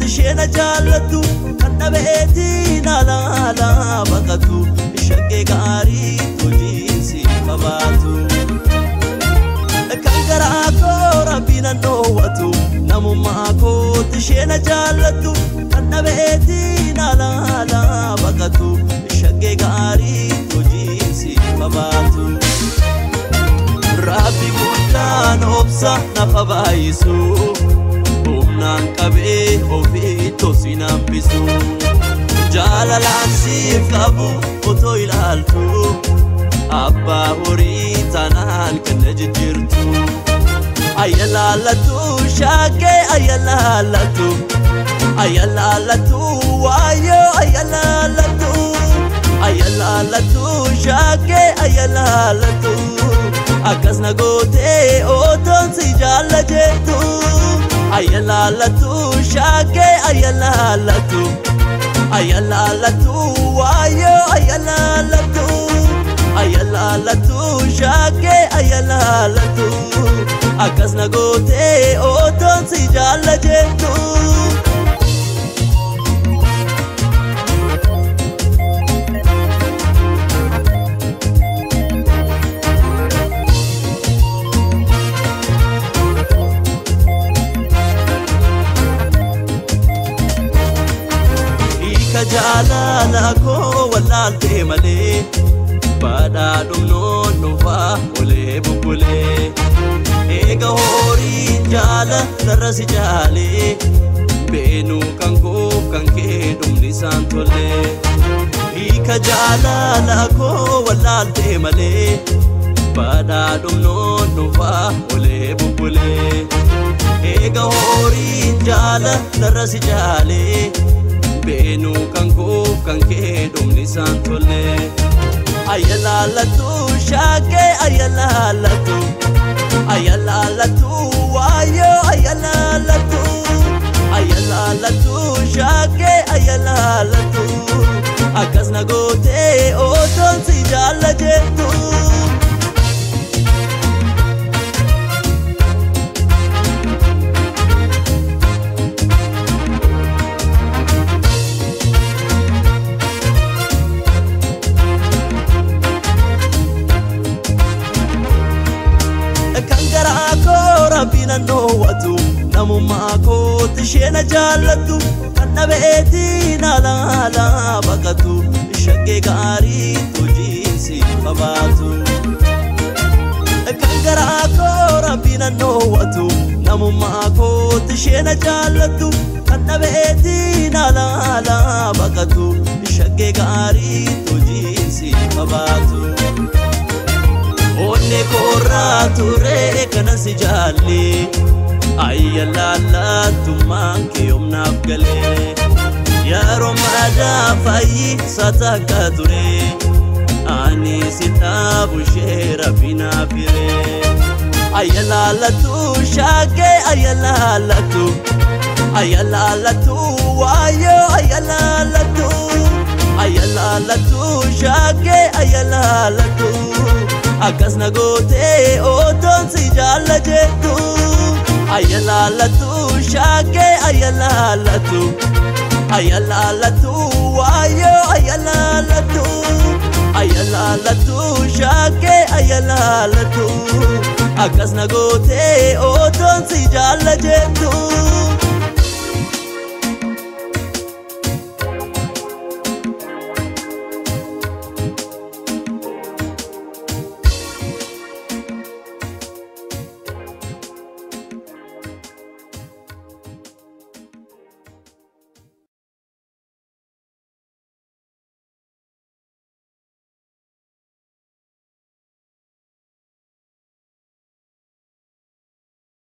kootti isheen jaallattu kan dhabeetiin alaala baqatu shaggee gaarii hojiinsi qabaatu. Kan garaa koo rabbiin dhoowwatu namummaa kootti isheen jaallattu kan dhabeetiin alaala baqatu shaggee gaarii hojiinsi qabaatu. Rabbi guddaan obsa nafa baay'isu humnaan qabee ofii tosi nambisu jaalalaan siif qabu otoo ilaaltu abbaa horii tanaan kan na jijjiirtu. Ayyalaalatu shaggee ayyalaalatu ayyalaalatu waayoo ayyalaalatu ayyalaalatu shaggee ayyalaalatu. Akkas na gootee otoon si jaalla jettu ayyalaalatu shaggee ayyalaalatu ayyalaalatu waayoo ayyalaalatu ayyalaalatu shaggee ayyalaalatu akkas na gootee otoon si jaalla jettu. Jaalala koo wallaaltee malee badhaa dhumnoon dhufaa olee bubbulee eega horiin jaala larra si jaalee beenuu kan koo kan kee dhumni isaan tolee. Hiika jaalala koo wallaaltee malee badhaa dhumnoon dhufaa olee bubbulee eega horiin jaala larra si jaalee. Beenuu kan koo kan kee dhumni isaan tolee. Ayyalaalatu shaggee ayyalaalatu ayyalaalatu waayoo ayyalaalatu ayyalaalatu shaggee ayyalaalatu akkas na gootee otoon si jaalla jettu. Rabbiin dhoowwatu namummaa kootti isheen jaallattu kan dhabeetiin alaala baqatu shaggee gaarii hojiinsi qabaatu. Kan garaa koo rabbiin dhoowwatu namummaa kootti isheen jaallattu kan dhabeetiin alaala baqatu shaggee gaarii hojiinsi qabaatu. Onne korraa ture kanan si jaalle ayyalaalatu kee yoomnaaf galee yeroo madaa fayyisaa takka ture ani si dhaabu ishee rabbi naaf hiree. Ayyalaalatu shaggee ayyalaalatu ayyalaalatu waayoo ayyalaalatu ayyalaalatu shaggee ayyalaalatu. Akkas na gootee otoon si jaalla jettu ayyalaalatu shaggee ayyalaalatu ayyalaalatu waayoo ayyalaalatu ayyalaalatu shaggee ayyalaalatu akkas na gootee otoon si jaalla jettu.